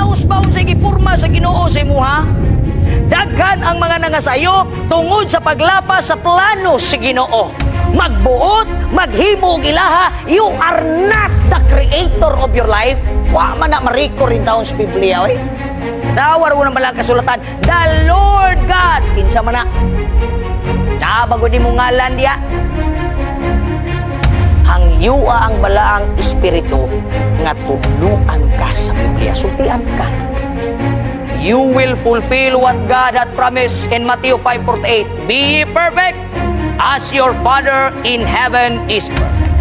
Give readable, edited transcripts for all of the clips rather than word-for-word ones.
Nahusba unsay gipurma sa Ginoo sa imuha. Daghan ang mga nangasayop tungod sa paglapas sa plano sa Ginoo. Magbuot, maghimo og ilaha, you are not the creator of your life. Wa man na ma-record rin taon sa Biblia, oy. Dawar mo na malang kasulatan, the Lord God, kinsa man na. Nabago di mo ngalan diya. Hangyua ang balaang espiritu nga tudluan ka sa Biblia. Sultian ka. You will fulfill what God had promised in Matthew 5:48. Be ye perfect as your Father in heaven is perfect.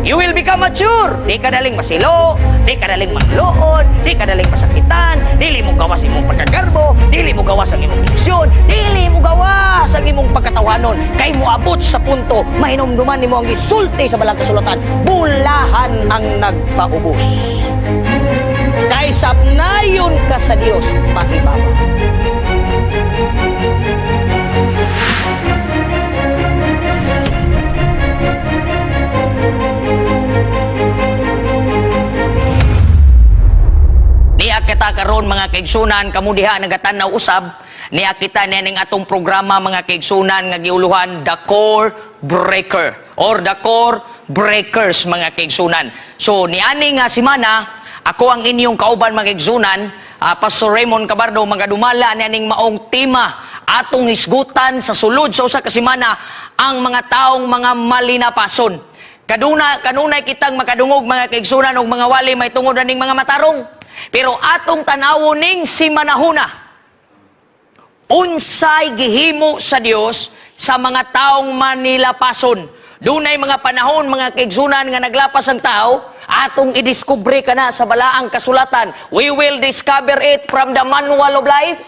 You will become mature. Di ka daling masilo, di ka daling manluod, di ka daling masakitan, dili mo gawas imong pagkagarbo, dili mo gawas ang imong desisyon, dili mo gawas ang imong pagkatawanon. Kay moabot sa punto, mahinumduman nimo ang gisulti sa balang kasulatan, bulahan ang nagpaubos. Kay sapnayon ka sa Dios paibabaw. Niya kita karon, mga kaigsunan, kamo diha nagatanaw usab, niya kita nining atong programa, mga kaigsunan, nga giuluhan The Core Breaker or The Core Breakers, mga kaigsunan. So niani nga semana, ako ang inyong kauban, mga kaigsunan, Pastor Raymond Cabardo, magadumala nianing maong tema. Atong hisgutan sa sulod sa usa ka semana ang mga taong mga malinapason. Kaduna kanunay kitang makadungog, mga kaigsunan, og mga wali may tungod aning mga matarong. Pero atong tanawon ning simanahuna, unsay gihimo sa Dios sa mga taong manilapason. Dunay mga panahon, mga kaigsunan, nga naglapas ang tao, atong idiskubre kana sa balaang kasulatan. We will discover it from the manual of life.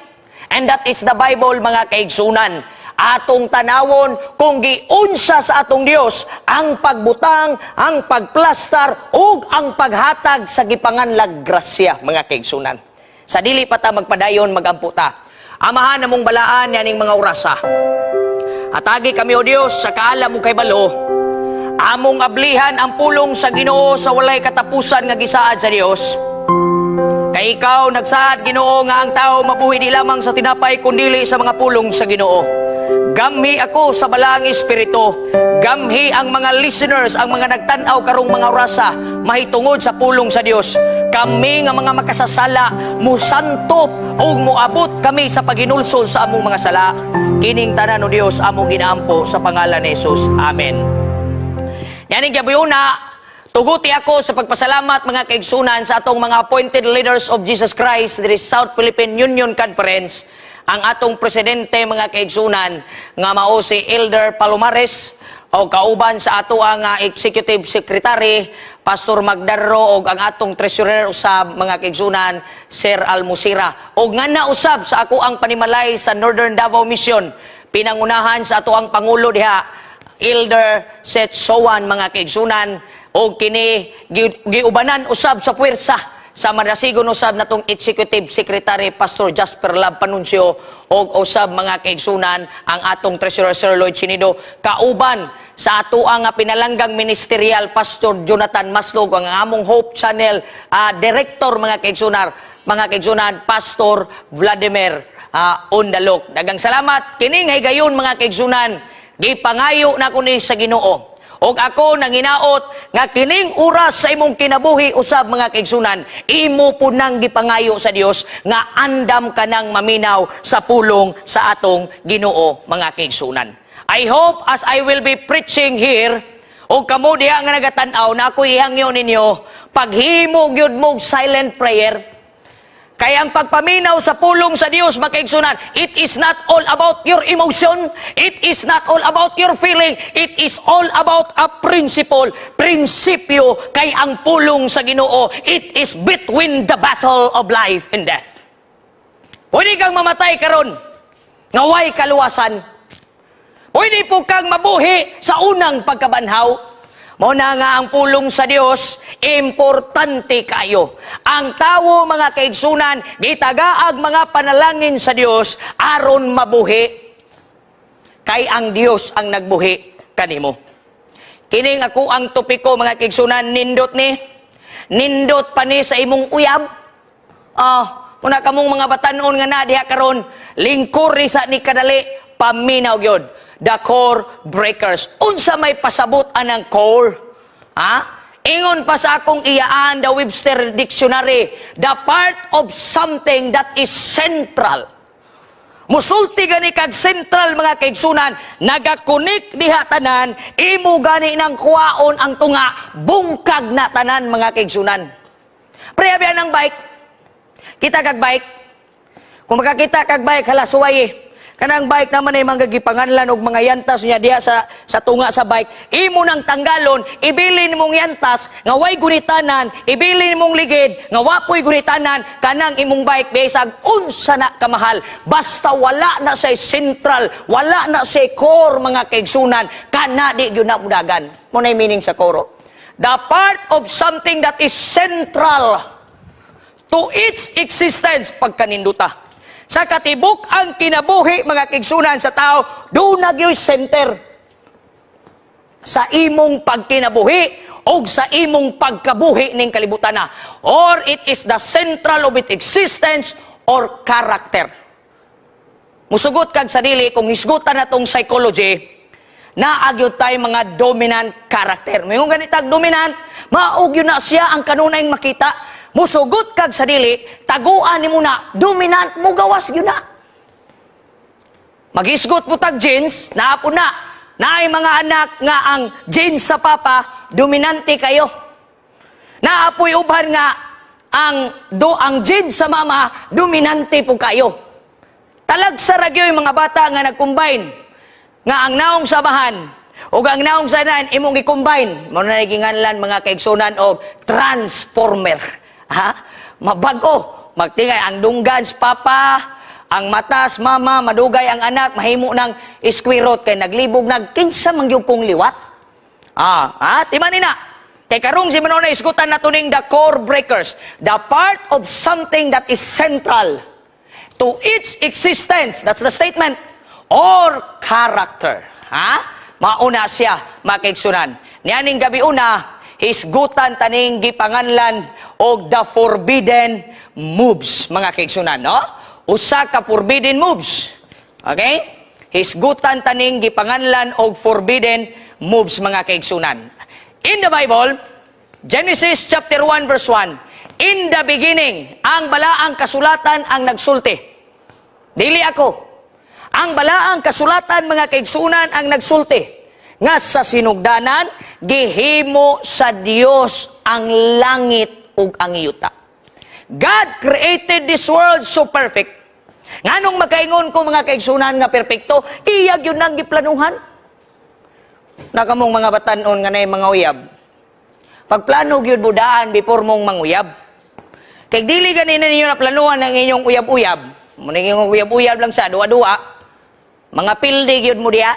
And that is the Bible, mga kaigsunan. Atong tanawon kung giunsa sa atong Dios ang pagbutang, ang pagplastar ug ang paghatag sa gipanganlag grasya, mga kaigsunan. Sa dili pa ta magpadayon, magampo ta. Amahan namong balaan yaning mga orasa. Hatagi kami, O Dios, sa kaalam mo kay balo. Among ablihan ang pulong sa Ginoo sa walay katapusan nga gisaad sa Dios. Kay ikaw nagsaad, Ginoo, nga ang tao mabuhi di lamang sa tinapay kundili sa mga pulong sa Ginoo. Gamhi ako sa balaang espiritu. Gamhi ang mga listeners, ang mga nagtan-aw karong mga orasa mahitungod sa pulong sa Dios. Kami nga mga makasasala, musantop ug moabot kami sa paghinulsol sa among mga sala. Kining tanan, O Dios, among ginaampo sa pangalan ni Jesus. Amen. Yaning gabuyuna, tuguti ako sa pagpasalamat, mga kaigsunan, sa atong mga appointed leaders of Jesus Christ diri South Philippine Union Conference. Ang atong presidente, mga kaigsunan, nga mao si Elder Palomares o kauban sa ato ang executive secretary Pastor Magdarro og ang atong treasurer usab, mga kaigsunan, Sir Almusira, og nga nausab sa ako ang panimalay sa Northern Davao Mission, pinangunahan sa ato ang pangulo diha, Elder Seth Sowan, mga kaigsunan, og kini giubanan usab sa puwersa sa madasigon usab natong executive secretary Pastor Jasper Lab Panuncio og usab, mga kaigsunan, ang atong treasurer Sir Lloyd Chinido, kauban sa ato ang pinalanggang ministerial Pastor Jonathan Maslog, ang among Hope Channel director, mga kaigsunan, Pastor Vladimir Undalok. Dagang salamat. Kining higayon, mga kaigsunan, gipangayo na ko ni sa Ginoo. Og ako nanginaot nga kining oras sa imong kinabuhi usab, mga kaigsunan, imo po nang gipangayo sa Dios nga andam ka nang maminaw sa pulong sa atong Ginoo, mga kaigsunan. I hope as I will be preaching here og kamo diha nga nagatan-aw na ako ihangyo ninyo, paghimo gyud mo og silent prayer. Kaya ang pagpaminaw sa pulong sa Dios, mga kaigsunan, it is not all about your emotion. It is not all about your feeling. It is all about a principle. Prinsipyo, kay ang pulong sa Ginoo, it is between the battle of life and death. Pwede kang mamatay karon nga way kaluwasan. Pwede po kang mabuhi sa unang pagkabanhaw. Mao na nga ang pulong sa Dios importante kayo. Ang tawo, mga kaigsunan, gitagaag mga panalangin sa Dios aron mabuhi. Kay ang Dios ang nagbuhi kanimo. Kining ako ang topiko, mga kaigsunan, nindot ni. Nindot pa ni sa imong uyab. Ah, una kamong mga batanon nga na diha karon, lingkuri sa ni kadali, paminaw gyud. The core breakers. Unsa may pasabot anang core? Ha? Ingon pa sa akong iyaan, the Webster Dictionary, the part of something that is central. Musulti gani kag central, mga kaigsunan, nagakunik diha tanan, imo gani nang kuwaon ang tunga, bungkag na tanan, mga kaigsunan. Pre, abiyan ang bike. Kita kag bike. Kung makakita kag bike, hala, suway eh. Kanang bike naman ay mga gipanganlan og mga yantas niya diha sa tunga sa bike. Imo nang tanggalon, ibilin mong yantas nga way gunitanan, ibilin mong ligid nga wapoy gunitanan, kanang imong bike bisag unsa na kamahal. Basta wala na sa central, wala na sa core, mga kaigsunan, kana di gyud na mudagan. Mao na meaning sa core. The part of something that is central to its existence, pagkaninduta. Sa katibuk ang kinabuhi, mga kaigsunan, sa tao, duna gyoy center sa imong pagkinabuhi o sa imong pagkabuhi ning kalibutan na. Or it is the central of its existence or character. Musugot kag sa dili, kung hisgutan na tong psychology, naa gyud tay mga dominant character. Mayon ganitag dominant, mao gyud na siya ang kanunay makita. Musugot kag sa dili, taguan nimo na, dominant mo gawas gyud na. Magisgot po tag genes, naapo na. Naay mga anak nga ang genes sa papa, dominante kayo. Naapoy uban nga ang genes sa mama, dominante po kayo. Talagsa ra gyud mga bata nga nag-combine nga ang naong sa amahan ug ang naong sa inahan imong i-combine. Mao na ginganlan, mga kaigsunan, og transformer. Ha? Mabag-o. Magtingay ang dunggan sa papa, ang matas mama, madugay ang anak, mahimo ng squirot kay naglibog nag kinsa man gyud kong liwat. Ah, ah, timani na. Kay karong si Manona isgutan na tuning the core breakers, the part of something that is central to its existence. That's the statement. Or character. Ha? Mauna siya, makiigsunan. Nianing gabi una, hisgutan taning gipanganlan og the forbidden moves, mga kaigsunan, no? Usa ka forbidden moves. Okay? Hisgutan taning gipanganlan og forbidden moves, mga kaigsunan. In the Bible, Genesis chapter 1 verse 1, in the beginning, ang balaang kasulatan ang nagsulti. Dili ako. Ang balaang kasulatan, mga kaigsunan, ang nagsulti. Nga sa sinugdanan, gihimo sa Dios ang langit ug ang yuta. God created this world so perfect. Nganong makaingon ko, mga kaigsunan, nga perpekto, iya gyud nang giplanuhan. Nakamong mga batanon nga nay mga uyab. Pagplano gyud budaan before mong manguyab. Kay dili gani na ninyo na planuhan ang inyong uyab-uyab. Mo ning uyab-uyab lang sa duwa-duwa. Mga pildi gyud mo diha.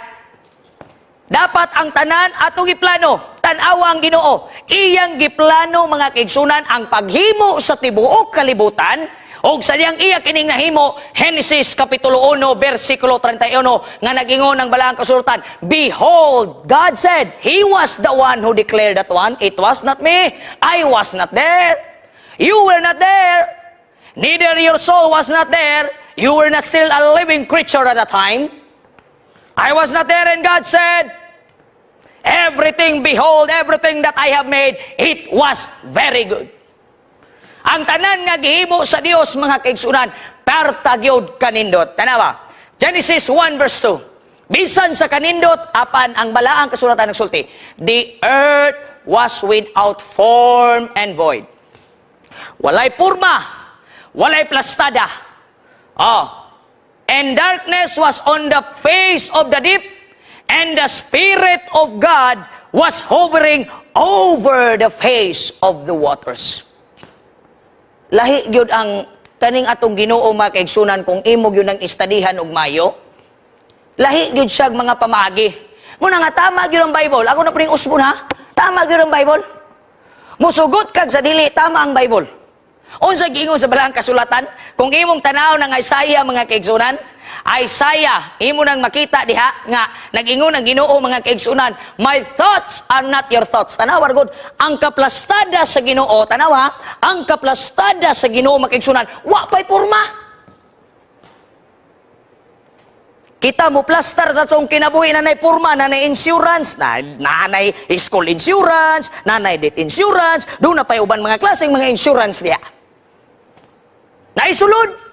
Dapat ang tanan atong iplano. Tan-awa ang Ginoo. Iyang giplano, mga kaigsunan, ang paghimo sa tibuok kalibutan og sa diyang iya kining nahimo. Genesis kapitulo 1 bersikulo 31 nga nag-ingon ang balaang kasulatan, "Behold," God said. He was the one who declared that one. It was not me. I was not there. You were not there. Neither your soul was not there. You were not still a living creature at that time. I was not there, and God said, "Everything, behold, everything that I have made, it was very good." Ang tanan nga gihimo sa Dios, mga kaigsunan, perta gyud kanindot. Tanawa. Genesis 1 verse 2. Bisan sa kanindot, apan ang balaang kasulatan nagsulti, "The earth was without form and void." Walay purma, walay plastada. Oh. "And darkness was on the face of the deep, and the Spirit of God was hovering over the face of the waters." Lahi gyud ang kaning atong Ginoo, mga kaigsunan, kung imo gyud ang istadihan og mayo. Lahi gyud siya mga pamaagi. Muna nga tama gyud ang Bible. Ako na puning usbon ha. Tama gyud ang Bible. Musugot kag sa dili, tama ang Bible. Unsa giingon sa balaang kasulatan? Kung imong tanaw ng Isaiah, mga kaigsunan, Isaiah, imo nang makita diha nga nag-ingon ang Ginoo, mga kaigsunan, "My thoughts are not your thoughts." Tanawa gud ang kaplastada sa Ginoo, tanawa, ang kaplastada sa Ginoo, mga kaigsunan, wa pay porma. Kita mo plastar sa atong kinabuhi na nay porma, na nay insurance, na nanay school insurance, nanay death insurance, duna pay uban mga klaseng mga insurance diha. Naisulod.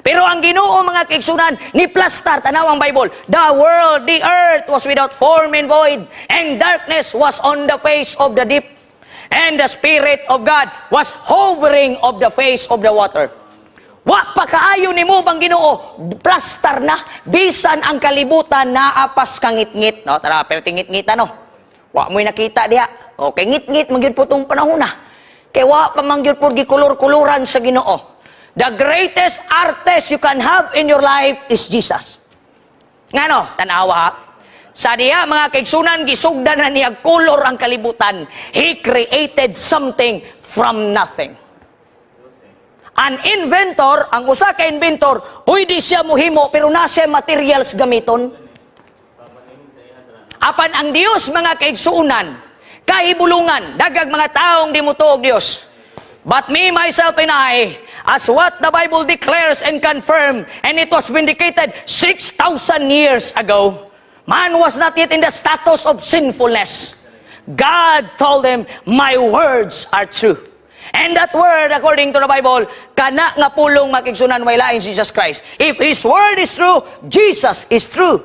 Pero ang Ginoo, mga kaigsunan, ni plastar, tanaw ang Bible, "The world, the earth was without form and void, and darkness was on the face of the deep. And the Spirit of God was hovering of the face of the water." Wa pa kaayo nimo bang Ginoo, plastar na bisan ang kalibutan naa pas kangitngit, no? Tara, pero tingit-ngit ano. Wa mo'y nakita diha. Okay, ngit-ngit man gyud po tong panahon na. Kay wa pa man gyud po gikolor-koloran sa Ginoo. The greatest artist you can have in your life is Jesus. Ngano, tanawa ha. Sa diha, mga kaigsunan, gisugdan na niya kolor ang kalibutan. He created something from nothing. An inventor, ang usa ka inventor, pwede siya muhimo pero nasa materials gamiton. Apan ang Dios, mga kaigsuunan, kahibulungan, daghag mga taong di motuo og Dios. But me, myself, and I, as what the Bible declares and confirm, and it was vindicated 6,000 years ago, man was not yet in the status of sinfulness. God told them, "My words are true." And that word, according to the Bible, kana nga pulong, makigsunan, way lain Jesus Christ. If His word is true, Jesus is true.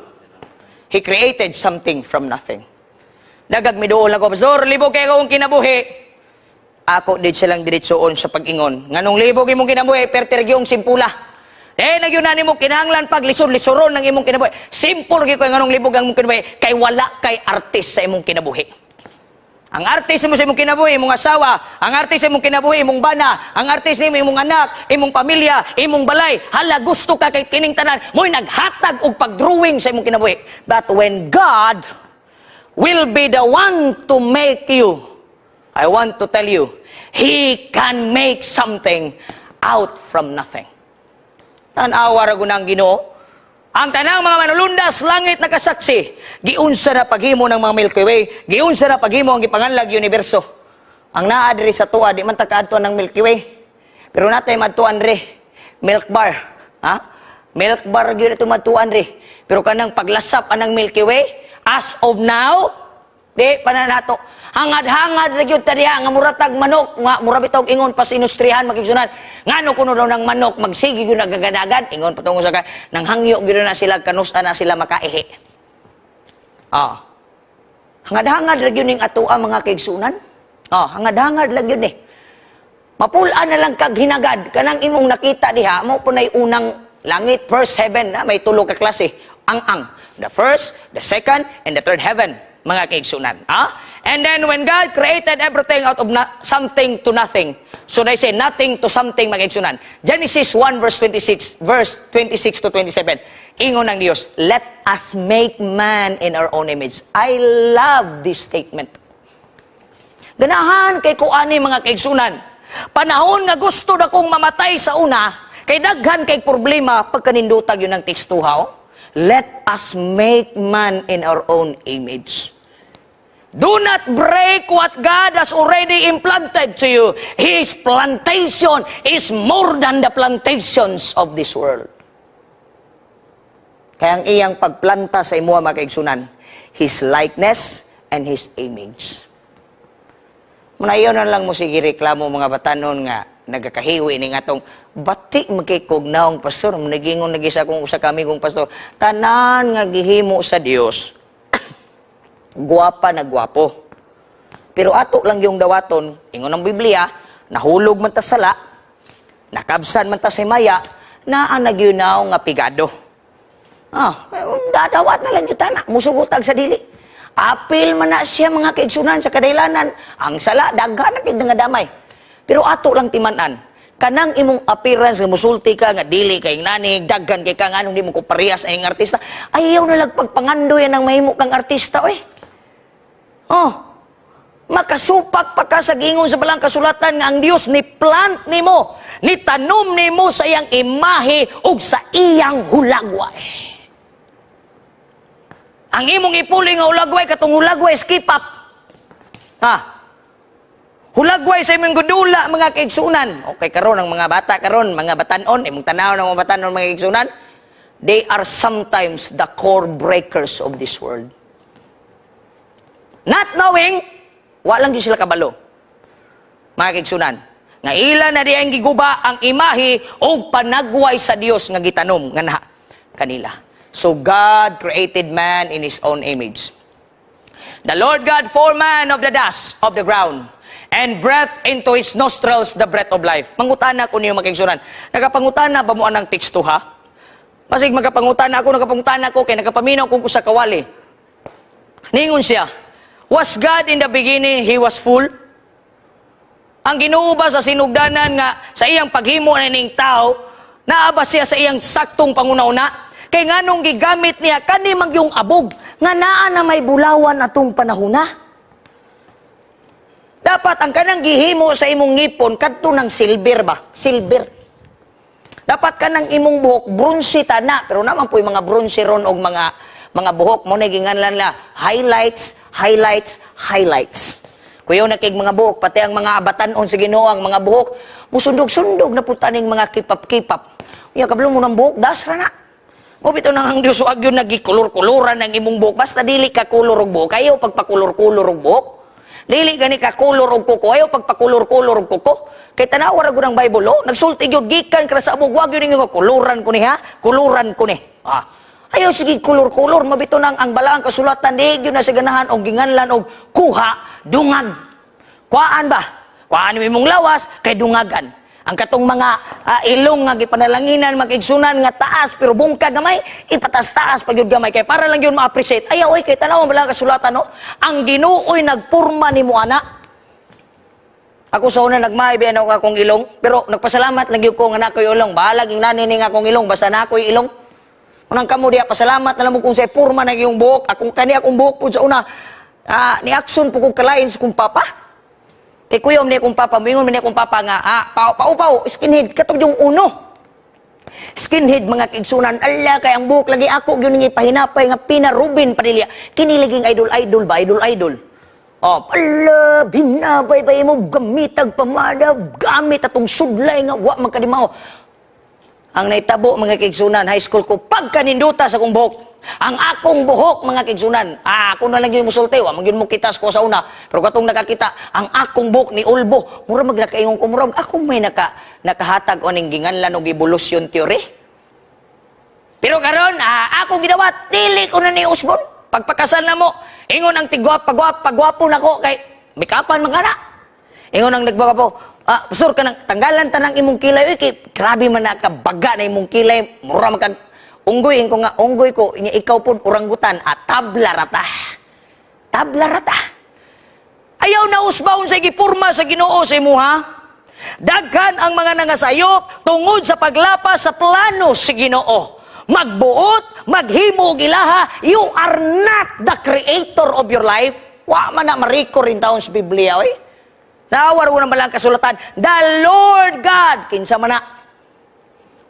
He created something from nothing. Daghag miduol nako, "Pastor, libog kay akong kinabuhi." Ako did silang diretsoon sa pag-ingon. Nganong libog imong kinabuhi, perter gyung simpula. Eh, nagyun na nimo kinahanglan pag lisod-lisoron ng imong kinabuhi. Simple gyud ko nganong libog ang imong kinabuhi kay wala kay artist sa imong kinabuhi. Ang artist mo sa imong kinabuhi, imong asawa. Ang artist sa imong kinabuhi, imong bana. Ang artist nimo, imong anak, imong pamilya, imong balay. Hala, gusto ka kay kining tanan mo'y naghatag og pag-drawing sa imong kinabuhi. But when God will be the one to make you, I want to tell you, He can make something out from nothing. Tanawa ra ang Ginoo. Ang tanang mga manulundas langit nakasaksi. Giunsa na paghimo ng mga Milky Way, giunsa na paghimo ang gipanganlag universo. Ang naa diri sa tuwa, di man ta kaadtuan ng Milky Way. Pero natay madtuan re, milk bar. Ha? Milk bar gyud ito madtuan re. Pero kanang paglasap anang Milky Way, as of now, di pa na nato. Hangad-hangad ra gyud ta diha nga muratag manok nga mura bitaw ingon pas industrihan, makigsunan. Ngano kuno daw ng manok magsige gyud nagaganagad ingon patungo sa ka nang hangyo gyud na sila kanusa na sila makaihi. Ah. Hangad-hangad ra gyud ning atoa, mga kaigsunan. Ah, hangad-hangad lang gyud eh. Mapul-an na lang kag hinagad kanang imong nakita diha mo punay unang langit, first heaven na may tulo ka klase. Ang the first, the second, and the third heaven, mga kaigsunan. Ah? And then when God created everything out of something to nothing. So they say nothing to something, mga kaigsunan. Genesis 1 verse 26, verse 26 to 27. Ingon ng Dios, "Let us make man in our own image." I love this statement. Ganahan kay ko ani, mga kaigsunan. Panahon nga gusto na kong mamatay sa una, kay daghan kay problema pagkanindutag yun ng tekstuha. Oh. "Let us make man in our own image." Do not break what God has already implanted to you. His plantation is more than the plantations of this world. Kaya ang iyang pagplanta sa imuha, mga kaigsunan, His likeness and His image. Munayon na lang mo sige reklamo mga batanon nga nagakahiwi ni atong bati magkikugnaong pastor. Nagingon lagi sa akong usa ka amigong pastor, tanan nga gihimo sa Dios guwapa na gwapo. Pero ato lang yung dawaton, ingon ng Biblia, nahulog man ta sala, nakabsan man ta sa himaya, naa nagyunaw nga pigado. Ah, dadawat na lang kita na, musugutag sa dili. Apil man na siya, mga kaigsunan, sa kadaylanan, ang sala, daghan na gid nga damay. Pero ato lang timan-an, kanang imong appearance nga musulti ka nga dili kay nanig, daghan kay ka nganong di mo ko parehas ang artista, ayaw na lang pagpangandoy ang mahimo kang artista oy. Oh, makasupak pa ka sa gingon sa balang kasulatan nga ang Dios ni plant nimo. Nitanom nimo sa iyang imahe ug sa iyang hulagway. Ang imong ipuli nga hulagway, katong hulagway skip up. Ha? Hulagway sa imong gudula, mga kaigsunan. Okay, karon ang mga bata karon, mga batanon, imong tanaw ng mga batanon, mga kaigsunan, they are sometimes the core breakers of this world. Not knowing, walang di sila kabalo. Mga kaigsunan, nga ila na di ang giguba ang imahe o panagway sa Dios nga gitanom nga na kanila. So God created man in His own image. The Lord God formed man of the dust of the ground and breathed into his nostrils the breath of life. Mangutana ko niyo, mga kaigsunan. Nagapangutana ba mo anang teksto, ha? Basig magapangutana ako, nagapangutana ko kay nagapaminaw ko sa kawali. Ningon siya, was God in the beginning, He was full? Ang Ginoo ba sa sinugdanan nga sa iyang paghimo na ning tao, naa ba siya sa iyang saktong panguna-una? Kay nganong gigamit niya kani man yung abog nga naa na may bulawan atong panahona? Dapat ang kanang gihimo sa imong ngipon kadto ng silver ba? Silver. Dapat kanang imong buhok bronze tana, pero naman po yung mga bronze ron og mga buhok mo na ginganlan la highlights, highlights, highlights. Kuyaw na kig mga buhok, pati ang mga batanon sa Ginoo ang mga buhok, musundog-sundog na po taning mga kipap-kipap. Unya kabalo mo ng buhok, das ra na. Mo bitaw nang ang Dios wag yun nagikulor-kuluran ng imong buhok. Basta dili ka kulor og buhok, ayaw pagpakulor-kulor og buhok. Dili gani ka kulor og kuko, ayaw pagpakulor-kulor og kuko. Kay tanawa ra gud ang Bible, oh. Nagsulti gyud gikan kra sa abog, wag yun nga kuluran ko ni ha, kuluran ko ni. Ah. Ayaw sige kulor-kulor, mabito nang ang balaang kasulatan di gyud na sa ganahan og ginganlan og kuha dungag. Kuhaan ba? Kuhaan mo imong lawas kay dungagan. Ang katong mga ilong nga gipanalanginan magigsunan nga taas pero bungkag gamay, ipatas-taas pa gyud gamay kay para lang gyud ma-appreciate. Ayaw oy, kay tanaw ang balaang kasulatan, no. Ang Ginoo'y nagpurma nimo ana. Ako sa una nagmahay biyan ako akong ilong, pero nagpasalamat lang gyud ko nga nakoy ilong. Bahalag yung nani ning akong ilong, basta nakoy ilong. Unang kamo diya pasalamat na lang mo kung sa purma na iyong buhok. Akong kani akong buhok pud sa una. Ni action po kong kalain sa kong papa. Kay kuya ni akong papa, moingon man ni akong papa nga, pau pau pau, skinhead katong yung uno. Skinhead, mga kaigsunan, ala kay ang buhok lagi ako gyud nga pahinapay nga pina-Ruben Padilla. Kini laging idol idol ba, idol idol. Oh, ala binabay ba mo gamitag pamada, gamit atong sudlay nga wa man kadimao. Ang naitabo, mga kaigsunan, high school ko, pagkaninduta sa akong buhok. Ang akong buhok, mga kaigsunan, ako na lang yung musulti, wa man gyud mo kita ko sa una. Pero katong nakakita, ang akong buhok ni Ulbo, mura mag nakaingon ko, murag ako may nakahatag o ning ginganlan og evolution theory. Pero karon, akong gidawat, dili ko na ni usbon. Pagpakasal na mo, ingon ang tigwap, pagwap, pagwapo nako kay mikapan man kana. Ingon ang nagwagwapo, "Pastor, kanang tanggalan tanang imong kilay, uy, kay grabe man na kabaga na imong kilay, mura man kag unggoy." Ko nga unggoy ko, inya ikaw pod orangutan, tabla rata. Tabla rata. Ayaw na usbahon sa gipurma sa Ginoo sa imuha. Daghan ang mga nangasayop tungod sa paglapas sa plano sa Ginoo. Magbuot, maghimo og ilaha, you are not the creator of your life. Wa man na ma-record in taon sa Biblia, oy. Nawar mo na lang kasulatan, the Lord God, kinsa man na.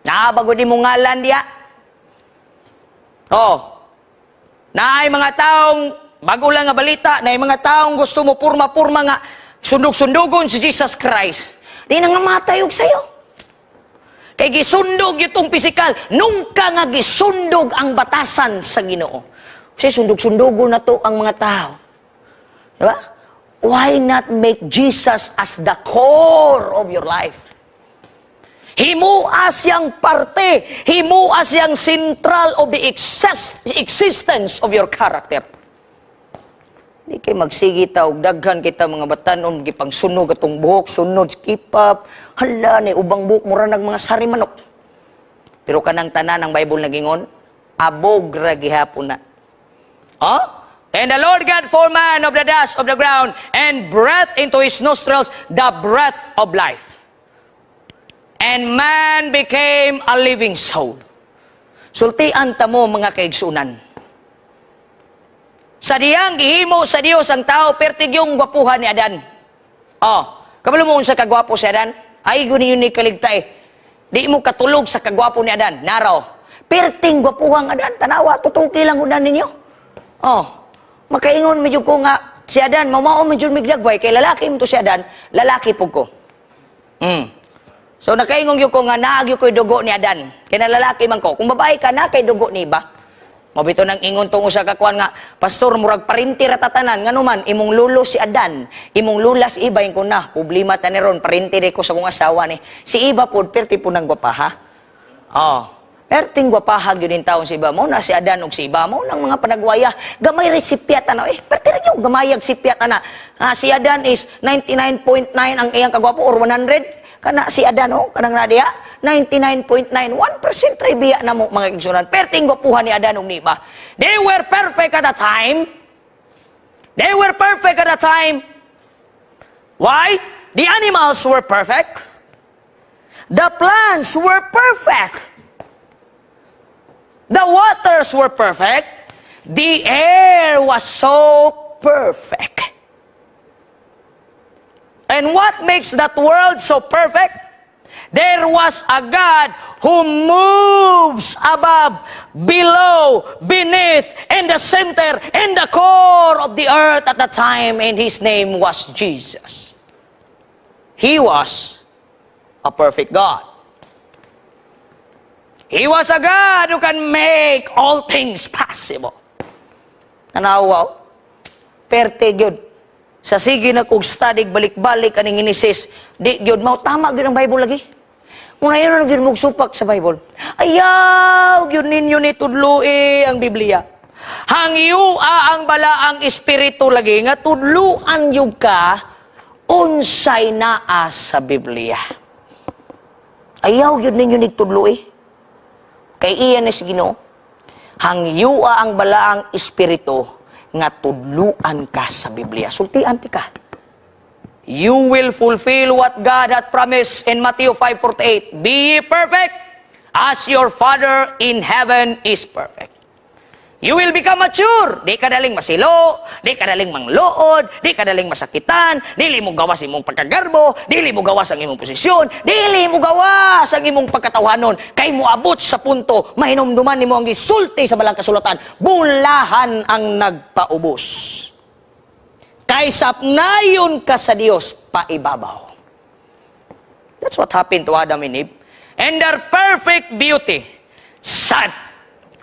Nabago di mo ngalan diya. Oh. Naay mga taong, bago lang nga balita, naay mga taong gusto mo purma-purma nga sundog-sundugon si Jesus Christ. Di na nga matay og sayo. Kay gisundog itong pisikal, nungka nga gisundog ang batasan sa Ginoo. Kasi sundog-sundugon na to ang mga tao. Diba? Why not make Jesus as the core of your life? Himua siyang parte, himua siyang central of the existence of your character. Di kay magsige ta og daghan kita mga batanon gipangsunog atong buhok, sunod skip up. Hala ni ubang buhok mura nag mga sari manok. Pero kanang tanan ng Bible nagingon, abog ra gihapon na. Huh? And the Lord God formed man of the dust of the ground and breathed into his nostrils the breath of life. And man became a living soul. Sultian ta mo, mga kaigsunan. Sa diyang gihimo sa Dios ang tao, pertig yung gwapuhan ni Adan. Oh, kabalo mo unsa kagwapo si Adan? Ay, gyud ninyo ni kaligta eh. Di mo katulog sa kagwapo ni Adan. Naraw. Perting gwapuhang Adan. Tanawa, tutuki lang udan ninyo. Oh, makaingon medyo ko nga, si Adan, mamao medyo migdagway, kay lalaki mo to si Adan, lalaki pug ko. So nakaingon gyud ko nga naa gyud ko'y dugo ni Adan. Kay na lalaki man ko. Kung babae ka na kay dugo ni ba? Mabito nang ingon tong usa ka kuan nga, "Pastor, murag parinti ra tatanan." Ngano man imong lulo si Adan, imong lula si Iba, ko na problema ta ni ron, parinti ko sa kong asawa ni. Si Iba pod perti po nang gwapaha. Oh. Perting gwapaha gyud in taon si Iba mo na si Adan ug si Iba mo nang mga panagwaya. Gamay rin sipyat ana eh. Perti ra gyud gamayag sipyat ana. Ah, si Adan is 99.9 ang iyang kagwapo or 100. Kana si Adan oh, kanang na diha 99.9, 1% try biya na mo, mga igsunan. Perting gwapuhan ni Adan ug ni Iba. They were perfect at the time. They were perfect at the time. Why? The animals were perfect. The plants were perfect. The waters were perfect. The air was so perfect. And what makes that world so perfect? There was a God who moves above, below, beneath, in the center, in the core of the earth at the time, and his name was Jesus. He was a perfect God. He was a God who can make all things possible. Tanawa, perte gyud. Sa sige na kog study balik-balik aning Genesis, di gyud mao tama gyud ang Bible lagi. Muna yun na gyud mog supak sa Bible. Ayaw gyud ninyo ni tudloi ang Biblia. Hangyua ang balaang espiritu lagi nga tudluan gyud ka unsay naa sa Biblia. Ayaw gyud ninyo ni tudloi. Kay iya ni si Ginoo. Hangyua ang balaang espiritu nga tudluan ka sa Biblia. Sultian ti ka. You will fulfill what God had promised in Matthew 5:48. "Be ye perfect as your Father in heaven is perfect." You will become mature. Di ka daling masilo, di ka daling mangluod, di ka daling masakitan, dili mo gawas imong pagkagarbo, dili mo gawas ang imong posisyon, dili mo gawas ang imong pagkatawhanon. Kay moabot sa punto, mahinumduman nimo ang gisulti sa balang kasulatan, bulahan ang nagpaubos. Kay sapnayon ka sa Dios paibabaw. That's what happened to Adam and Eve. And their perfect beauty,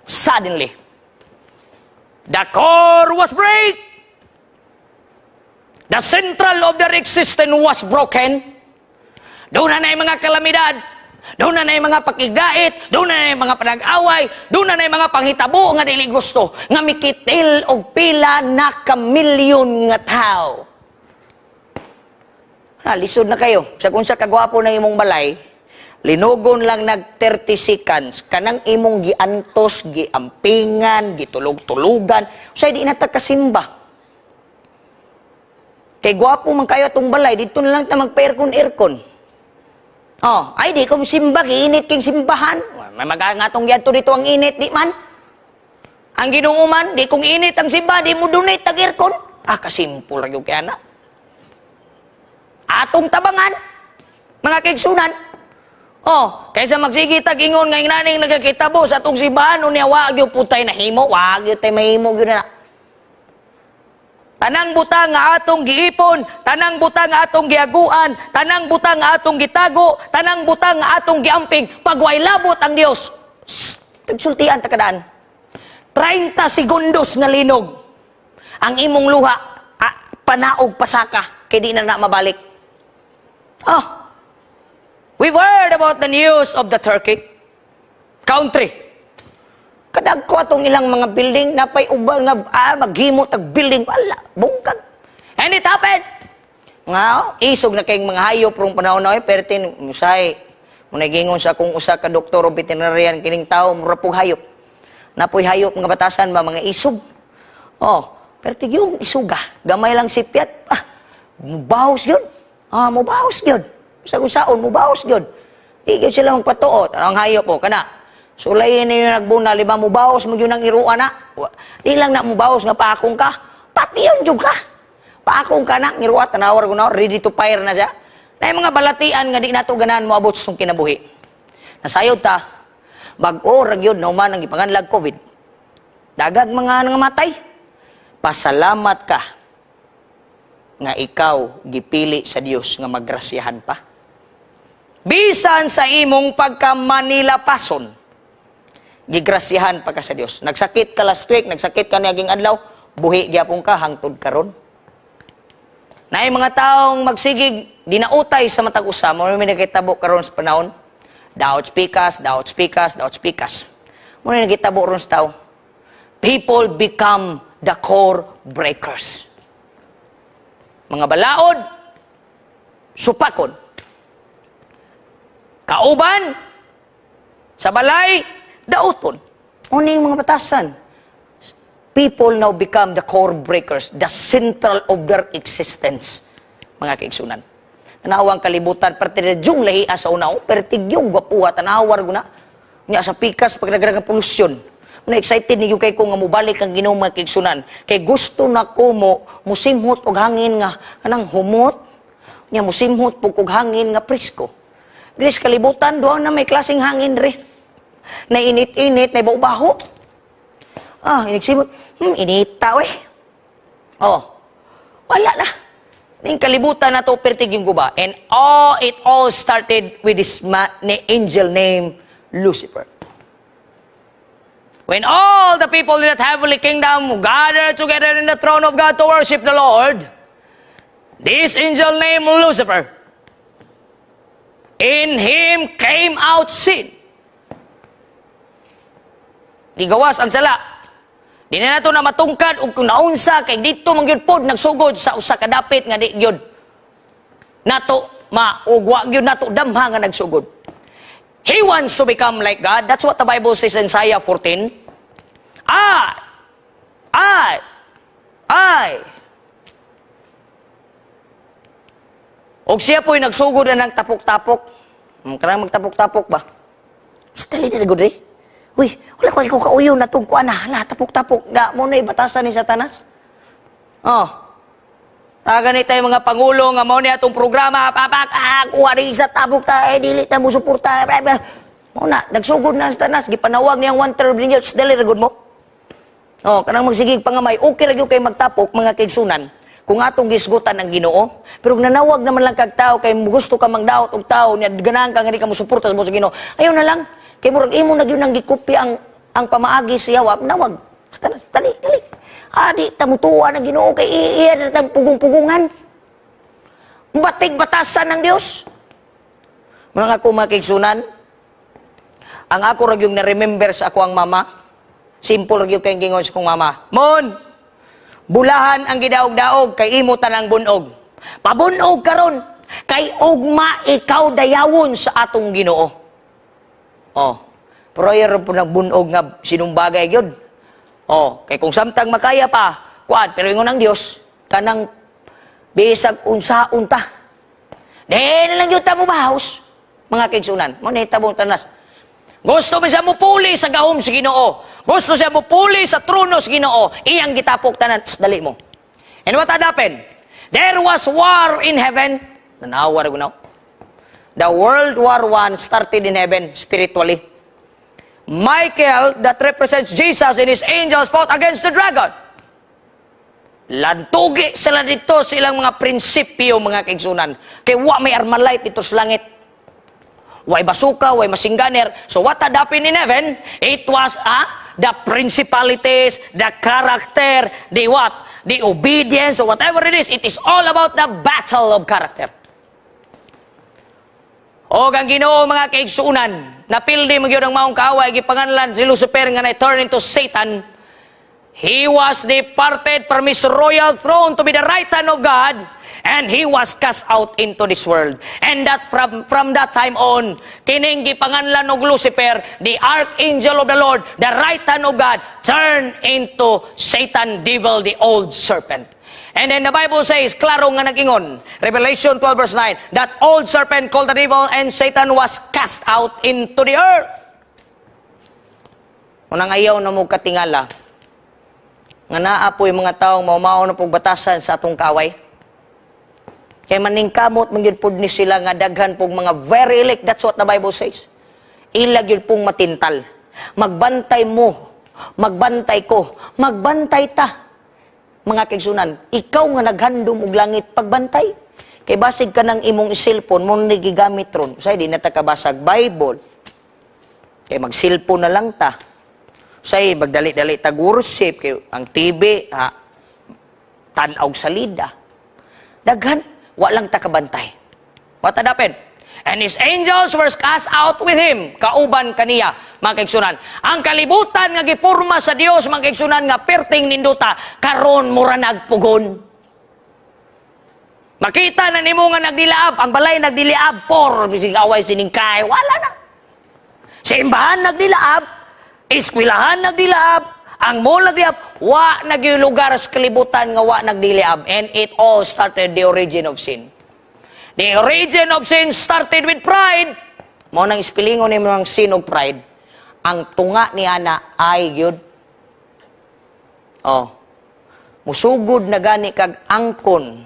suddenly, the core was break. The central of their existence was broken. Doon na mga kalamidad. Doon na mga pakigait. Doon na mga panag-away. Doon na mga panghitabo nga dili gusto. Nga mikitil og pila na kamilyon nga tao. Ha, lisod na kayo. Sa kung sa kagwapo na imong balay, linugon lang nag 30 seconds, kanang imong giantos, giampingan, gitulog-tulugan, say di na ta kasimba. Kay gwapo man kayo atong balay, dito na lang ta magpa-aircon aircon. Oh, ay di ko simba, init king simbahan. May magangatong yadto dito ang init, di man. Ang Ginoo man, di kung init ang simba, di mo donate tag aircon. Ah, kasimple ra gyud kay ana. Atong tabangan, mga kaigsunan. Oh, kaysa magsige tag ingon nga ingnaning nagakitabo sa atong simbahan unya wa gyud putay nahimo, wa gyud tay mahimo gyud na. Tanang butang nga atong giipon, tanang butang nga atong giaguan, tanang butang nga atong gitago, tanang butang nga atong giamping, pag way labot ang Dios, tagsultian ta kadaan. 30 segundos nga linog. Ang imong luha, ah, panaog pasaka, kay di na na mabalik. Oh, we've heard about the news of the Turkey country. Kadagko atong ilang mga building, napay uban nga ah, maghimo tag building, wala, bungkag. And it happened. Nga, oh, isog na kayong mga hayop rong panahon na pertin musay. Muna gingon sa kung usa ka doktor o veterinarian, kining tao mura pug hayop. Napoy hayop nga batasan ba mga isog. Oh, pero yung isuga, gamay lang sipyat. Ah, mubahos yun. Ah, mubahos yun. Sa kung saon, mubahos yun. Di gyud sila magpatuot. Ang hayop po, kana. Sulayin ninyo nagbunal, di ba? Mubahos mo yun ang iruan na. Di lang na mubahos nga paakong ka. Pati yun jud ka. Paakong ka na, ngiruat, tanawar ko na, ready to fire na siya. Naay mga balatian nga di nato ganahan moabot sa atong kinabuhi. Nasayod ta, bag-o ra gyud na human ang gipanganlag COVID. Daghang mga nangamatay. Pasalamat ka nga ikaw gipili sa Dios nga magrasyahan pa. Bisan sa imong pagka Manila pason, gigrasyahan pa ka sa Dios. Nagsakit ka last week, nagsakit ka niaging adlaw, buhi gyapon ka hangtod karon. Naay mga taong magsigig dinautay sa matag usa, mao may nagitabo karon sa panahon. Daot pikas, daot pikas, daot pikas. Mao na nagitabo ron sa tao. People become the core breakers. Mga balaod, supakon. Kauban, sa balay, dauton. Ano yung mga batasan? People now become the core breakers, the central of their existence. Mga kaigsunan. Tanawang kalibutan, perti yung lahia sa una, oh, perti yung gwapuha, tanawar guna. Nya sa pikas, pag nagaragang polusyon. Na excited ni kay ko nga mobalik ang Ginoo, mga kaigsunan. Kay gusto na ko mo musimhot og hangin nga kanang humot. Nya musimhot pug og hangin nga presko. Diri sa kalibutan duha na may klaseng hangin re. Na init-init, na baho. Ah, inigsimot. Inita we. Oh. Wala na. Ning kalibutan na to pertig yung guba. And it all started with this angel named Lucifer. When all the people in that heavenly kingdom gathered together in the throne of God to worship the Lord, this angel named Lucifer, in him came out sin. Di gawas ang sala. Di na nato na matungkad og kung naunsa kay dito man gyud pod nagsugod sa usa ka dapit nga di gyud nato maugwa gyud nato damha nga nagsugod. He wants to become like God. That's what the Bible says in Isaiah 14. I. Og siya po'y nagsugod na ng tapok-tapok. Kanang magtapok-tapok ba? Stali na gud. Uy, wala ko ikaw kauyo na tong kuan na. Hala, tapok-tapok. Da mo na ibatasan ni Satanas. Oh. Ah, ganit tayo mga pangulo nga mao ni atong programa, papak, ah, kuha rin sa tabok ta, eh, dili ta mo suporta. Blah, blah. Mao na, nagsugod na sa Satanas, gipanawag niyang 1/3 ninyo, dali ra gud mo. Oh, kanang magsigig pangamay, okay ra gyud kay magtapok, mga kaigsunan. Kung atong gisgutan ang Ginoo, pero kung nanawag naman lang kag tao kay gusto ka mangdaot og tao nya ganahan ka nga di ka mosuporta sa buot sa Ginoo. Ayaw na lang kay murag imo na gyud nang gikopya ang pamaagi siya, wa nawag. Satanas, dali, dali. Adi ta mutuwa ng Ginoo kay iya na tang pugong-pugungan. Batig batasan ng Dios. Mga ako mga kaigsunan, ang ako ra gyud na-remember sa ako ang mama. Simple ra gyud kay gingon sa akong mama. Mon, bulahan ang gidaog-daog kay imo tanang bunog. Pabunog karon kay ugma ikaw dayawon sa atong Ginoo. Oh, pero ayaw po ng bunog nga sinumbagay gyud. Oh, kay kung samtang makaya pa, kuan, pero ingon ang Dios, kanang bisag unsaon ta. Di na lang gyud ta mo bahos, mga kaigsunan. Mo ni tabong tanas. Gusto mo siya mupuli sa gahom sa Ginoo. Gusto siya mupuli sa trono sa Ginoo. Iyang gitapok tanan, tss, dali mo. And what had happened? There was war in heaven. Nanawar ko na. The World War I started in heaven spiritually. Michael, that represents Jesus and his angels, fought against the dragon. Lantugi sila dito sa ilang mga prinsipyo, mga kaigsunan. Kay wa may armalite dito sa langit. Way basuka, way machine gunner. So what had happened in heaven? It was the principalities, the character, the what? The obedience, or whatever it is. It is all about the battle of character. O ang Ginoo, mga kaigsunan, napildi mo gyud ang maong kaaway, gipanganlan si Lucifer nga na turn into Satan. He was departed from his royal throne to be the right hand of God, and he was cast out into this world. And that from that time on, kining gipanganlan og Lucifer, the archangel of the Lord, the right hand of God, turned into Satan, devil, the old serpent. And then the Bible says, klaro nga nag-ingon, Revelation 12 verse 9, that old serpent called the devil and Satan was cast out into the earth. Unang ayaw na mo katingala, nga naa po'y mga taong maumao na pong batasan sa atong kaway. Kay maningkamot man gyud pud ni sila nga daghan pong mga very elect. That's what the Bible says. Ila gyud pong matintal. Magbantay mo, magbantay ko, magbantay ta. Mga kaigsunan, ikaw nga naghandom og langit, pagbantay. Kay basig ka ng imong cellphone mo ni gigamit ron. Say di na ta kabasag Bible. Kay mag-cellphone na lang ta. Say magdali-dali tag worship kay ang TV ha tan-aw salida. Daghan, wa lang ta kabantay. What had happened? And his angels were cast out with him. Kauban kaniya, mga kaigsunan. Ang kalibutan nga gipurma sa Dios, mga kaigsunan, nga perting nindota, karon mura nagpugon. Makita na nimo nga nagdilaab, ang balay nagdiliab, por, bisig away siningkay, wala na. Simbahan nagdilaab, eskwelahan nagdilaab, ang mall nagdilaab, wa nagyoy lugar sa kalibutan nga wa nagdiliab. And it all started the origin of sin. The origin of sin started with pride. Mao nang ispilingon nimo ang sin og pride. Ang tunga ni ana ay gyud. Oh. Musugod na gani kag angkon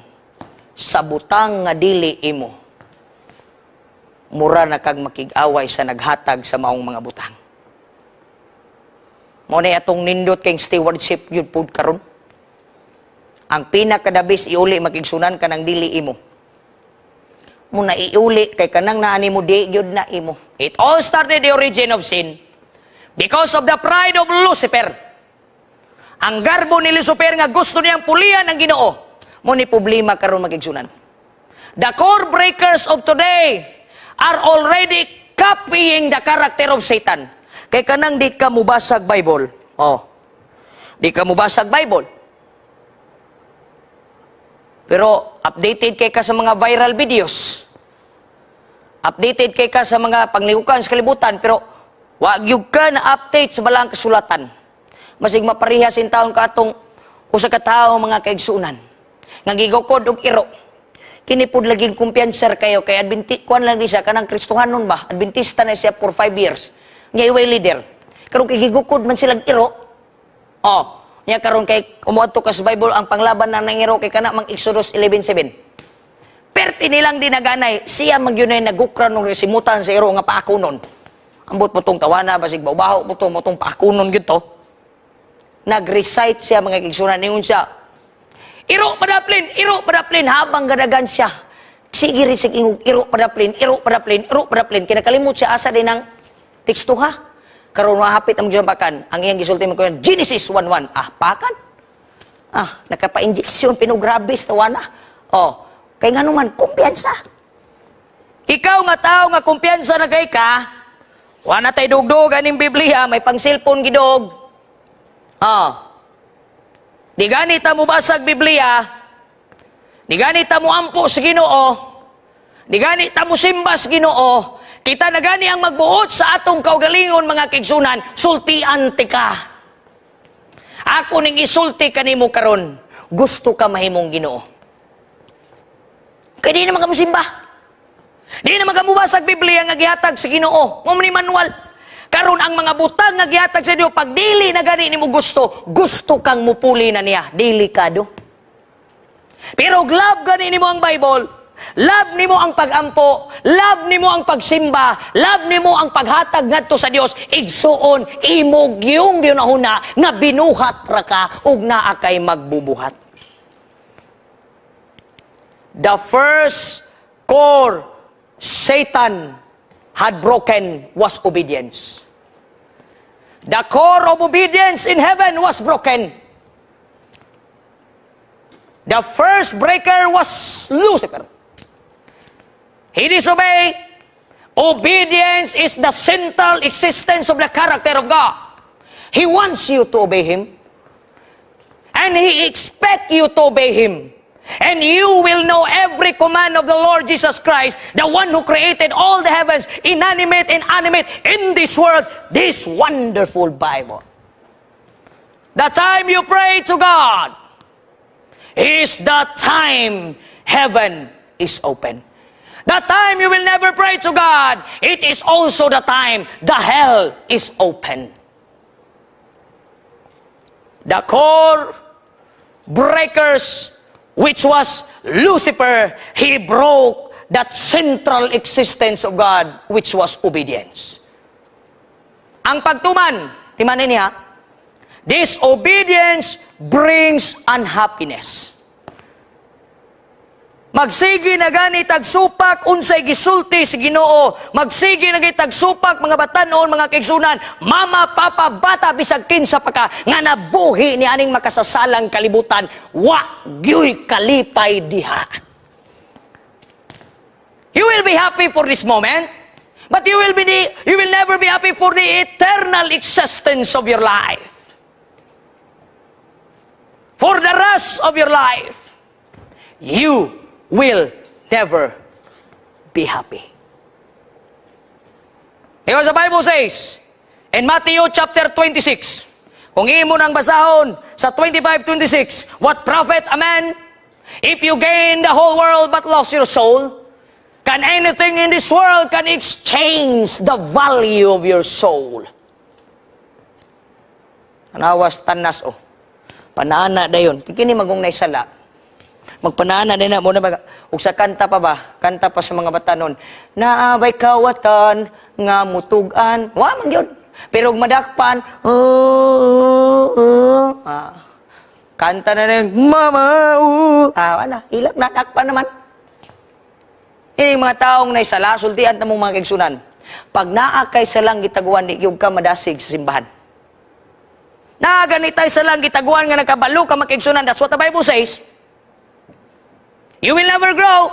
sa butang nga dili imo. Mura na kag makig-away sa naghatag sa maong mga butang. Mao na atong nindot kay stewardship yun pud karon. Ang pinakadabis iuli makigsunan kanang dili imo. Muna iuli kay kanang naani mo di gyud na imo. It all started the origin of sin because of the pride of Lucifer. Ang garbo ni Lucifer nga gusto niyang pulian ang Ginoo. Mo ni problema karon, magigsunan. The core breakers of today are already copying the character of Satan. Kay kanang di ka mubasag Bible. Oh. Di ka mubasag Bible. Pero updated kay ka sa mga viral videos. Updated kay ka sa mga pangligukan sa kalibutan, pero wa gyud ka na update sa balang kasulatan. Masig maparehas in taon ka atong usa ka tawo, mga kaigsunan, nga gigukod og iro. Kini pud laging kumpiyansa kayo kay Adventi kuan lang ni siya, kanang Kristohanon ba? Adventista na siya for 5 years. Nya iway leader. Karon kay gigukod man silang iro. Oh, nya karon kay umuadto ka sa Bible, ang panglaban na ng iro kay kana mang Exodus 11:7. Perti nilang dinaganay, siya magyunay nagukra nung resimutan sa iro nga paakunon. Ambot mo tong tawana, basig baho mo to, mo tong paakunon gito. Nag-recite siya, mga kaigsunan, ningon siya, "Iro padaplin, iro padaplin," habang gadagan siya. Sige rin sig ingog, "Iro padaplin, iro padaplin, iro padaplin." Kinakalimot siya asa din ang teksto ha. Karon mahapit ang pakan, ang iyang gisulti mo Genesis 1:1. Ah, pakan. Ah, nakapa-injection pinugrabis tawana. Oh, kay nga naman, kumpiyansa. Ikaw nga tao nga kumpiyansa na kay ka, wala tay dugdog aning Biblia, may pang cellphone gidog. Ah. Di gani ta mo basag Biblia, di gani ta mo ampo sa Ginoo, di gani ta mo simba sa Ginoo, kita na gani ang magbuot sa atong kaugalingon, mga kaigsunan, sultian ti ka. Ako ning isulti kanimo karon, gusto ka mahimong Ginoo. Kay di naman ka simba. Di naman ka mubasag Biblia nga gihatag sa Ginoo. Mo ni manual. Karon ang mga butang nga gihatag sa Dios, pag dili na gani nimo gusto, gusto kang mupuli na niya, delikado. Pero love gani nimo ang Bible, love nimo ang pagampo, love nimo ang pagsimba, love nimo ang paghatag ngadto sa Dios, igsuon imo gyung gihunahuna nga binuhat ra ka ug naa kay magbubuhat. The first core Satan had broken was obedience. The core of obedience in heaven was broken. The first breaker was Lucifer. He disobeyed. Obedience is the central existence of the character of God. He wants you to obey Him. And He expects you to obey Him. And you will know every command of the Lord Jesus Christ, the one who created all the heavens, inanimate and animate, in this world, this wonderful Bible. The time you pray to God is the time heaven is open. The time you will never pray to God, it is also the time the hell is open. The core breakers which was Lucifer, he broke that central existence of God, which was obedience. Ang pagtuman, timanin niya, disobedience brings unhappiness. Magsige na gani tag supak unsay gisulti si Ginoo. Magsige na gani tag supak, mga batanon, mga kaigsunan, mama, papa, bata, bisag kinsa pa ka nga nabuhi ni aning makasasalang kalibutan, wa gyuy kalipay diha. You will be happy for this moment, but you will never be happy for the eternal existence of your life. For the rest of your life, you will never be happy. Because the Bible says, in Matthew chapter 26, kung imo nang basahon sa 25-26, "What profit a man if you gain the whole world but lost your soul? Can anything in this world can exchange the value of your soul?" Anawas tanas oh. Panana dayon. Kini magong naisala. Magpanana din na mo na mag ug sa kanta pa ba? Kanta pa sa mga batanon. Naabay kawatan nga mutug-an. Wa man gyud. Pero ug madakpan, oh, ah. Kanta na rin, mama, ah, wala, ilak na, dakpan naman. Ini mga taong naisala, sultian ta mong mga kaigsunan. Pag naa kay salang gitaguan, di gyud ka madasig sa simbahan. Naa ganitay salang gitaguan nga nakabalo ka, mga kaigsunan. That's what the Bible says. You will never grow.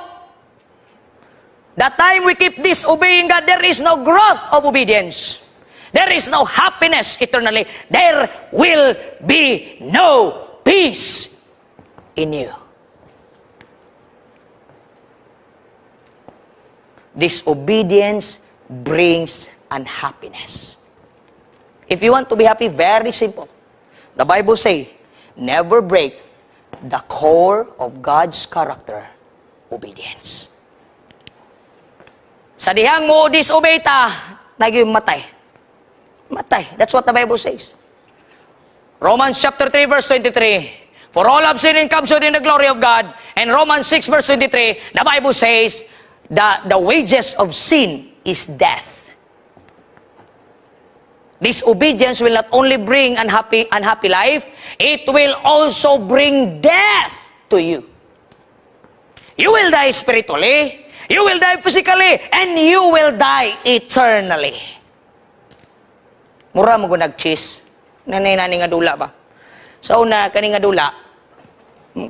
The time we keep disobeying God, there is no growth of obedience. There is no happiness eternally. There will be no peace in you. Disobedience brings unhappiness. If you want to be happy, very simple. The Bible say, never break the core of God's character, obedience. Sa dihang mo disobey ta, naging matay. Matay. That's what the Bible says. Romans chapter 3 verse 23. "For all have sinned and come short in the glory of God." And Romans 6 verse 23, the Bible says, "The wages of sin is death." Disobedience will not only bring unhappy life, it will also bring death to you. You will die spiritually, you will die physically, and you will die eternally. Mura mo nag-cheese. Nanay nani nga dula ba? Sa una, kani nga dula,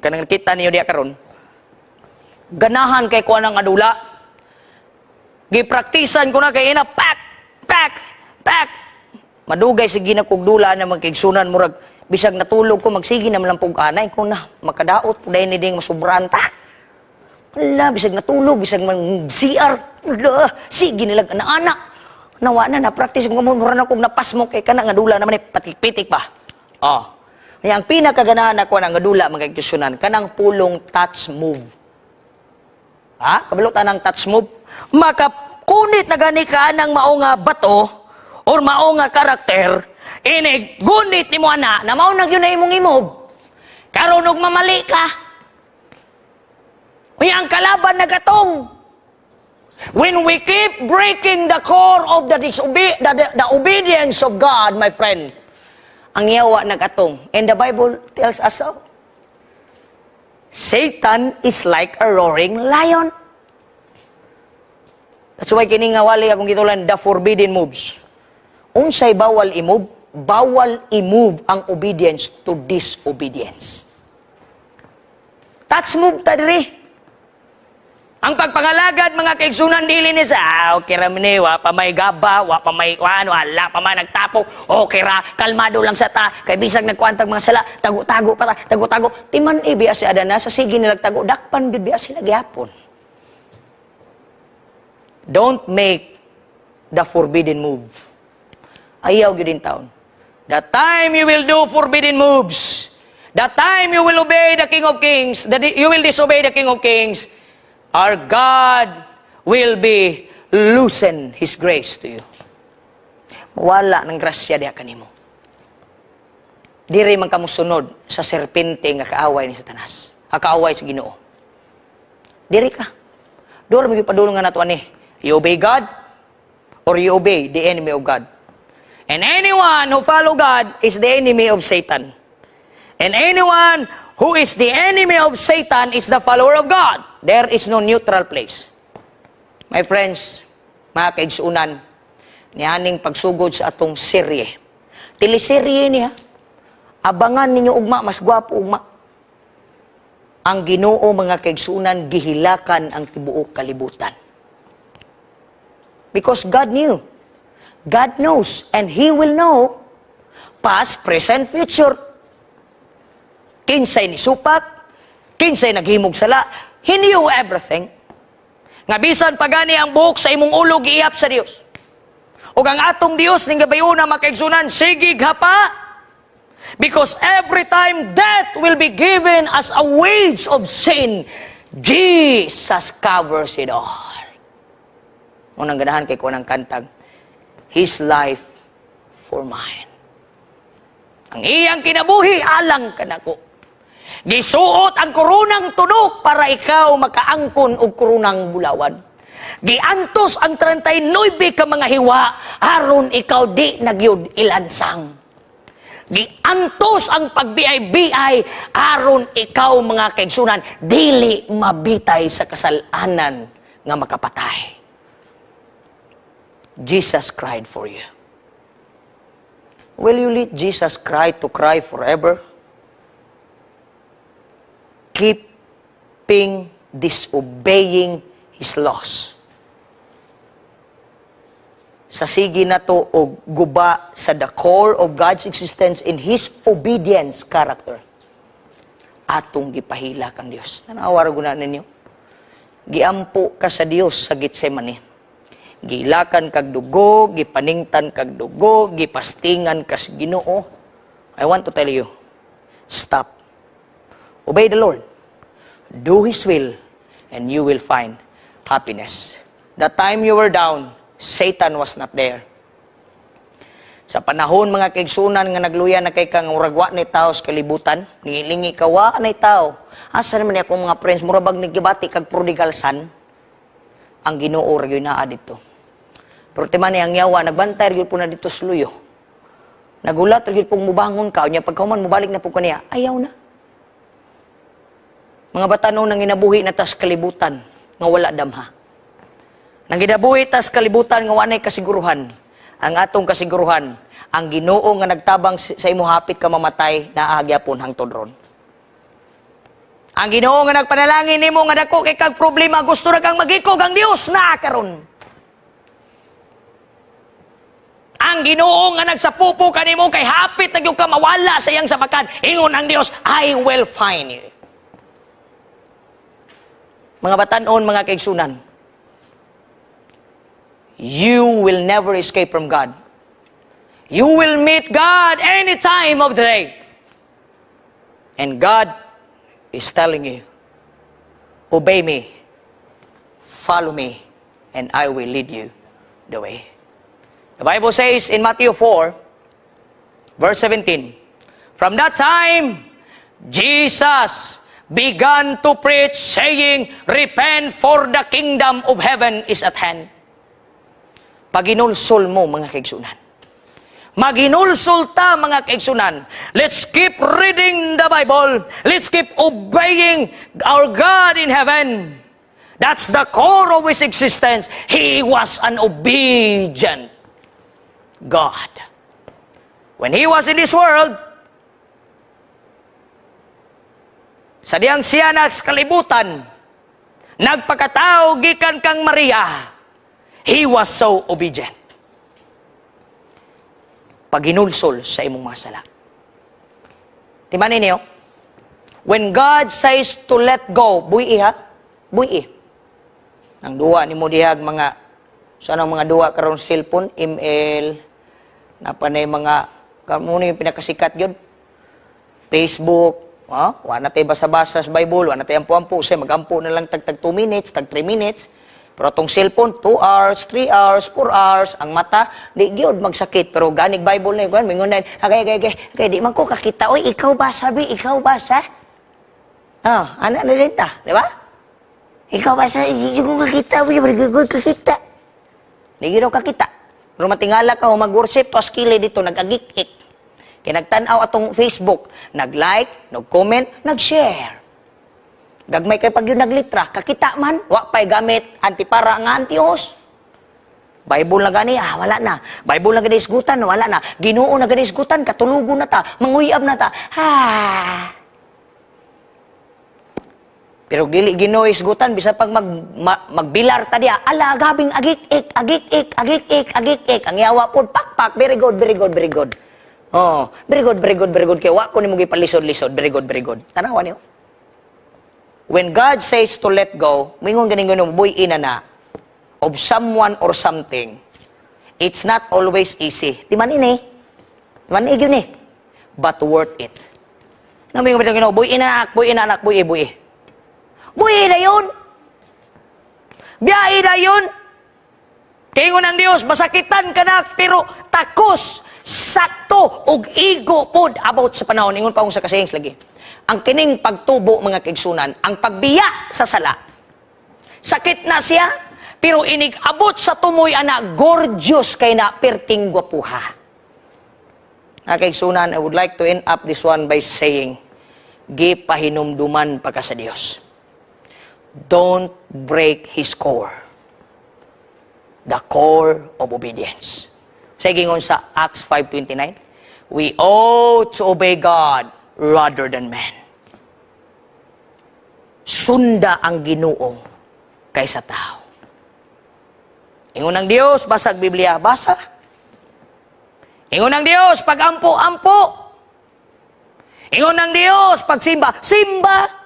kanang kita niyo diya karon, ganahan kay kuha ng adula. Gipraktisan ko na kay ina, pak, pak, pak. Madugay sige na kog dula na, mga kaigsunan, murag bisag natulog ko magsige na man lang pug anay ko na makadaot pud ni ding masubran ta. Wala, bisag natulog, bisag man CR, wala, sige nilag ana-ana. Nawa na, na-practice ko mo, mura na kog napasmo kay kana nga dula naman eh, patik-pitik pa. Oh. Kaya ang pinakaganahan ako nga dula, mga kaigsunan, kanang pulong touch move. Ha? Kabalo ta ng touch move? Makakunit na gani ka ng mao nga bato or mao nga karakter, inig gunit nimo ana, na mao na gyud na imong i-move. Karon og mamali ka. Uy, ang kalaban nagatong. When we keep breaking the core of the obedience of God, my friend, ang yawa nagatong. And the Bible tells us so. Satan is like a roaring lion. That's why kini nga wali akong gitulan, the forbidden moves. Unsay bawal i-move? Bawal i-move ang obedience to disobedience. Touch move ta diri. Ang pagpangalagad, mga kaigsunan, dili ni sa ah, okay ra ni, wa pa may gaba, wa pa may kuan, wala pa man nagtapok, okay ra, kalmado lang sa ta, kay bisag nagkuantag mga sala, tago-tago pa ta, tago-tago. Timan ibiya si Adana sa sige nilag tago, dakpan gud biya sila gihapon. Don't make the forbidden move. Ayaw gyud in taon. The time you will do forbidden moves, the time you will obey the King of Kings, that you will disobey the King of Kings, our God will be loosen His grace to you. Wala ng grasya diha kanimo. Diri man kamusunod sa serpente nga kaaway ni Satanas. Kaaway sa Ginoo. Diri ka. Duha ra padulong nga nato ani. You obey God or you obey the enemy of God. And anyone who follow God is the enemy of Satan. And anyone who is the enemy of Satan is the follower of God. There is no neutral place. My friends, mga kaigsunan, nianing pagsugod sa atong serye. Teleserye niya. Abangan ninyo ugma, mas gwapo ugma. Ang Ginoo, mga kaigsunan, gihilakan ang tibuok kalibutan. Because God knew. God knows and He will know past, present, future. Kinsay ni supak, kinsay naghimog sala, He knew everything. Nga bisan pagani ang buhok sa imong ulo, giihap sa Dios. Ug ang atong Dios ning gabayuna, mga kaigsunan, sige hapa. Because every time death will be given as a wage of sin, Jesus covers it all. Unang ganahan kay ko ng kantang, "His Life for Mine." Ang iyang kinabuhi, alang kanako. Gisuot ang koronang tunok para ikaw makaangkon og koronang bulawan. Giantos ang 39 ka mga hiwa aron ikaw di na gyud ilansang. Giantos ang pagbiay-biay aron ikaw, mga kaigsunan, dili mabitay sa kasalanan nga makapatay. Jesus cried for you. Will you let Jesus cry to cry forever? Keeping disobeying His laws. Sa sige na to og guba sa the core of God's existence in His obedience character. Atong gipahilak ang Dios. Tanawa ra guna ninyo. Giampo ka sa Dios sa Getsemane. Gilakan kag dugo, gipaningtan kag dugo, gipastingan ka sa Ginoo. I want to tell you, stop. Obey the Lord. Do His will, and you will find happiness. The time you were down, Satan was not there. Sa panahon, mga kaigsunan, nga nagluya na kay kang murag wa ni tao sa kalibutan, lingi ka, wa na tao. Asa naman ni akong mga friends, mura bag nagibati kag prodigal son, ang Ginoo ra gyud naa dito. Pero timan ang yawa, nagbantay ra gyud po na dito sa luyo. Nagulat ra gyud pong mubangon ka, unya pagkahuman mubalik na po kaniya, ayaw na. Mga batanon, nang ginabuhi na tas kalibutan nga wala damha. Nang ginabuhi tas kalibutan nga walay kasiguruhan. Ang atong kasiguruhan, ang Ginoo nga nagtabang sa imo hapit ka mamatay, naa gyapon hangtod ron. Ang Ginoo nga nagpanalangin nimo nga dako kay kag problema, gusto ra kang magikog, ang Dios naa karon. Ang Ginoo nga nagsapupo kanimo kay hapit na gyud ka mawala sa iyang sapakan, ingon ang Dios, "I will find you." Mga batanon, mga kaigsunan, you will never escape from God. You will meet God any time of the day. And God is telling you, "Obey me, follow me, and I will lead you the way." The Bible says in Matthew 4, verse 17, "From that time, Jesus began to preach, saying, 'Repent, for the kingdom of heaven is at hand.'" Paginulsol mo, mga kaigsunan. Maginulsol ta, mga kaigsunan. Let's keep reading the Bible. Let's keep obeying our God in heaven. That's the core of His existence. He was an obedient God. When He was in this world, sa diyang siya nas kalibutan, nagpakatao gikan kang Maria, He was so obedient. Paginulsol sa imong mga sala. Timan ninyo, when God says to let go, buhi ha? Buhi. Nang duwa ni mo dihag mga, so anong mga duwa karon, cellphone, ML, napanay mga, kamo yung pinakasikat yun, Facebook, ha? Wa na tay basa-basa sa Bible, wa na tay ampo-ampo, say magampo na lang tag tag 2 minutes, tag 3 minutes. Pero atong cellphone, 2 hours, 3 hours, 4 hours, ang mata, di gyud magsakit. Pero ganig Bible na yun, mingon na, "Agay, agay, agay, agay, di man ko kakita, oy, ikaw basa, bi, ikaw basa." Ah, ana na din ta, di ba? Ikaw ba sa hindi ko kakita, hindi ko kakita. Hindi daw kakita. Pero matingala ka, mag-worship, to askili dito, nag-agik-ik. Kaya nagtanaw atong Facebook, nag-like, nag-comment, nag-share. Gagmay kay pag yun naglitra, kakita man, wa pa'y gamit, antipara nga anti-host. Bible na gani, ah, wala na. Bible na gani isgutan, wala na. Ginoo na gani isgutan, katulugo na ta, manguyab na ta. Ha. Pero dili Ginoo isgutan bisan pag magbilar ta diya, ala gabing agik-ik, agik-ik, agik-ik, agik-ik. Ang yawa pod pakpak, very good, very good, very good. Oh, very good, very good, very good. Kay wa ko nimo gipalisod-lisod, very good, very good. Tanawa niyo. When God says to let go, mingon ganing Ginoo, buy na na of someone or something, it's not always easy. Di man ini. Di man gyud ni. But worth it. Nang mingon bitong Ginoo, buy na anak, buy na anak, buy, buy. Buhi na yun. Biyahe na yun. Kingon ang Dios, masakitan ka na, pero takos, sakto, ug igo pod about sa panahon. Ingon pa akong sa kasayings lagi. Ang kining pagtubo, mga kaigsunan, ang pagbiya sa sala, sakit na siya, pero inig abot sa tumoy ana, gorgeous kay na perting gwapuha. Mga kaigsunan, I would like to end up this one by saying, gipahinumduman pa ka sa Dios. Don't break His core. The core of obedience. Sa gingon sa Acts 5:29, we ought to obey God rather than man. Sunda ang Ginoo kaysa tao. Ingon ang Dios, basag Biblia, basa. Ingon ang Dios, pag-ampo, ampo. Ingon ang Dios, pagsimba, simba.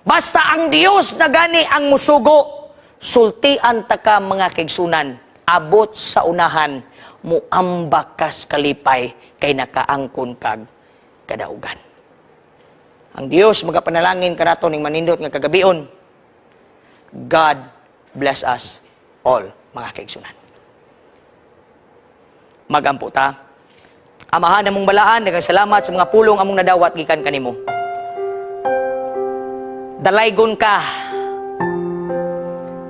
Basta ang Dios na gani ang musugo, sultian ta ka, mga kaigsunan, abot sa unahan, muambak kas kalipay kay nakaangkon kag kadaugan. Ang Dios magapanalangin kanato ning manindot nga kagabion. God bless us all, mga kaigsunan. Magampo ta. Amahan namong balaan, daghang salamat sa mga pulong among nadawat gikan kanimo. Dalaygon ka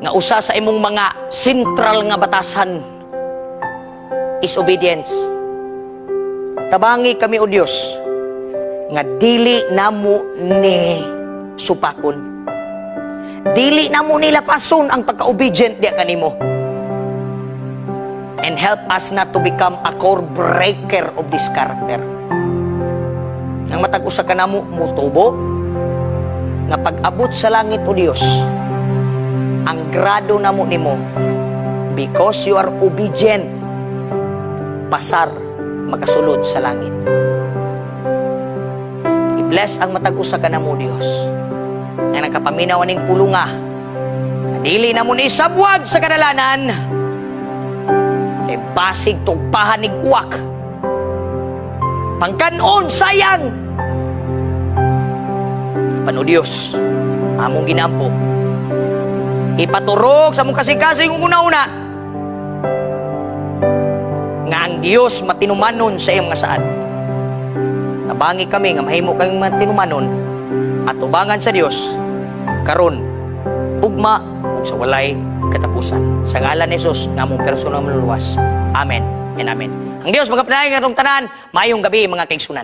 nga usa sa imong mga sentral nga batasan is obedience. Tabangi kami, o Dios, nga dili namo ni supakon. Dili namo ni lapason ang pagka-obedient diya kanimo. And help us not to become a core breaker of this character. Ang matag usa ka namo mutubo nga pag-abot sa langit, o Dios, ang grado namo nimo because you are obedient, pasar makasulod sa langit. I-bless ang matag usa ka namo, Dios, nga nakapaminaw aning pulunga nga dili namo ni sabwag sa kadalanan kay basig tugpahan nig uwak pangkanon, sayang. Pano Dios, among ginampo, ipaturok sa among kasing-kasing ug una-una nga ang Dios matinumanon sa iyang mga saad. Tabangi kami nga mahimo kaming matinumanon at tubangan sa Dios karon, ugma ug sa walay katapusan. Sa ngalan ni Jesus nga among personal manluluwas. Amen and amen. Ang Dios magapanalangin atong tanan. Maayong gabi, mga kaigsunan.